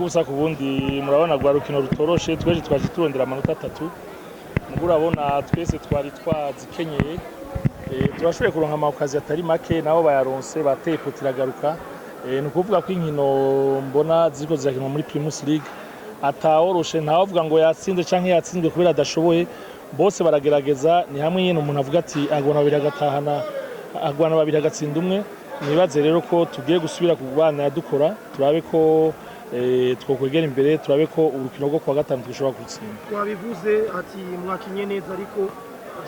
Ego, ubusa ku bundi. Murabona rwa rukino rutoroshe, tweje twaje turondera amanota 3. Mugo urabona twese twari twazikenyeye. Turashoboye kuronka ama occasions atari make, nabo bayaronse, bateye poteau iragaruka. Ni ukuvuga ko inkino mbona ziriko zirakinwa muri Primus League ataworoshe, ntawovuga ngo yatsinze canke yatsinzwe kubera adashoboye. Bose baragerageza. Ni hamwe nyene umuntu avuga ati agwana babiri agatahana, agwana babiri agatsinda umwe. Nibaze rero ko tugiye gusubira kubana dukora, turabe ko twokwegera imbere, turabe ko urukino rwo kuwa gatanu dushobora kurutsinda. Twabivuze ati mwakinye neza, ariko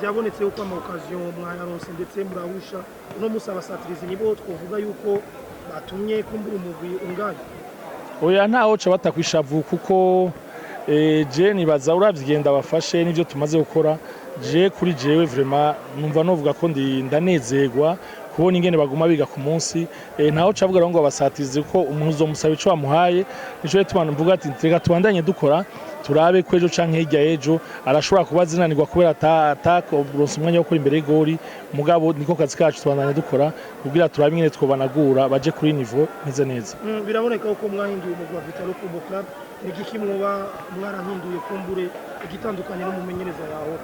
byabonetse yuko ama occasions mwayaronse ndetse murahusha. Uno musi abasatirizi nibo twovuga yuko batumye kumbura umugwi unganya? Oya, ntaho ca batakwishavu, kuko je nibaza uravye igenda bafashe n'ivyo tumaze gukora. Je kuri jewe vraiment numva novuga ko ndi ndanezerwa kubona ingene baguma biga ku munsi. Ntaho cavuga rero ngo abasatirizi, ko umuntu uzomusaba ico wamuhaye. Nico gituma mvuga ati reka tubandanye dukora, turabe ko ejo canke hirya ejo arashobora kuba zinanirwa kubera ataronse umwanya wo gukora imbere y'igori. Mugabo niko kazi kacu, tubandanya dukora kugira turabe ingene twobanagura baje kuri niveau meze neza. Biraboneka ko mwahinduye umugwi wa Vital'O Football Club. Ni igiki mwoba mwarahinduye kumbure igitandukanye n'umumenyereza yawe?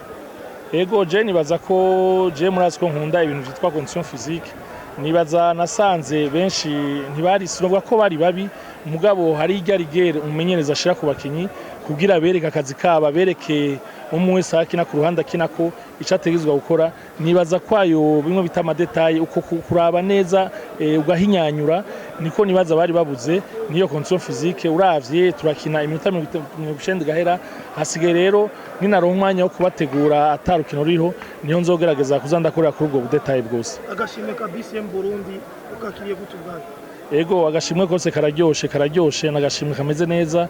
Ego, je nibaza ko je murazi ko nkunda ibintu vyitwa condition physique. Nibaza nasanze benshi ntibari, sinovuga ko bari babi, mugabo hari irya rigueur umumenyereza ashira ku bakinyi kugira bereke akazi kaba, bereke umwe wese akina ku ruhande akina ko ico ategerezwa gukora. Nibaza kwayo bimwe bita ama détails, uko kuraba neza, ugahinyanyura, niko nibaza bari babuze niyo condition physique. Uravye turakina iminota 90 igahera. Hasigaye rero ninaronka umwanya wo kubategura atarukino ruriho, niho nzogerageza kuza ndakorera kuri ubwo bu détail bwose. Agashimwe ka BCM Burundi ukakiriye gute ubwayo? Ego, agashimwe kose kararyoshe, kararyoshe, nagashimwe kameze neza.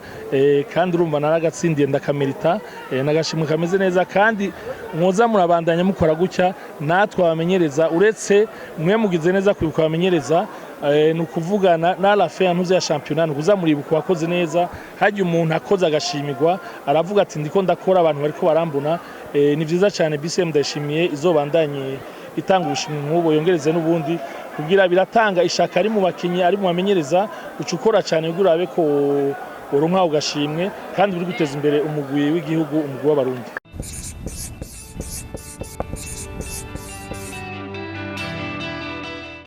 Kandi urumva naragatsindiye, ndakamerita. Nagashimwe kameze neza, kandi mwoza murabandanya mukora gutya natwe abamenyereza. Uretse mwe mugize neza kwibuka abamenyereza, ni ukuvuga na la fin ntuze ya championnat, ni ukuza muribuka wakoze neza. Harya umuntu akoze agashimirwa, aravuga ati ndiko ndakora, abantu bariko barambona. Ni vyiza cyane. BCM ndayishimiye, izobandanye itanga ubushimwe nk'ubu, yongereze n'ubundi, kugira biratanga ishaka ari mu bakinyi, ari mu bamenyereza. Uca ukora cyane kugira urabe ko uronka ugashimwe, kandi uri guteza imbere umugwi w'igihugu, umugwi w'Abarundi.